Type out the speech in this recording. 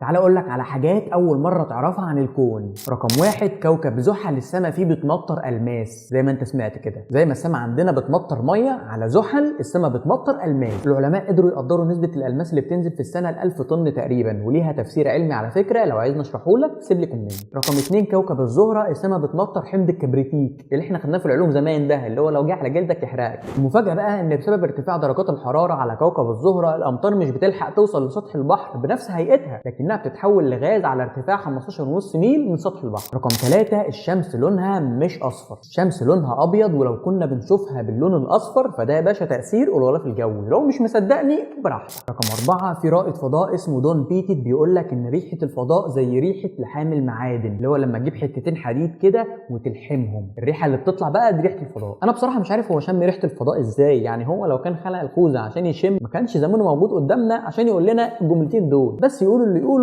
تعال اقول لك على حاجات اول مرة تعرفها عن الكون. رقم 1، كوكب زحل السما فيه بتمطر الماس، زي ما انت سمعت كده، زي ما السما عندنا بتمطر مية على زحل السما بتمطر الماس. العلماء قدروا يقدروا نسبه الالماس اللي بتنزل في السنة ل 1000 طن تقريبا، وليها تفسير علمي على فكرة، لو عايزني اشرحه لك سيب لي comment. رقم 2، كوكب الزهرة السما بتمطر حمض الكبريتيك اللي احنا خدناه في العلوم زمان، ده اللي هو لو جه على جلدك يحرقك. المفاجاة بقى ان بسبب ارتفاع درجات الحرارة على كوكب الزهرة الامطار مش بتلحق توصل لسطح البحر بنفس هيئتها، لكنها بتتحول لغاز على ارتفاع 15.5 ميل من سطح البحر. رقم 3، الشمس لونها مش اصفر، الشمس لونها ابيض، ولو كنا بنشوفها باللون الاصفر فده يا باشا تاثير الغلاف الجوي، لو مش مصدقني براحتك. رقم 4، في رائد فضاء اسمه دون بيتيت بيقول لك ان ريحه الفضاء زي ريحه لحام المعادن، اللي هو لما تجيب حتتين حديد كده وتلحمهم، الريحة اللي بتطلع بقى دي ريحه الفضاء. انا بصراحة مش عارف هو شم ريحه الفضاء ازاي، يعني هو لو كان خلق الخوذه عشان يشم ما كانش زمانه موجود قدامنا عشان يقول لنا الجملتين دول، بس يقولوا اللي يقولوا.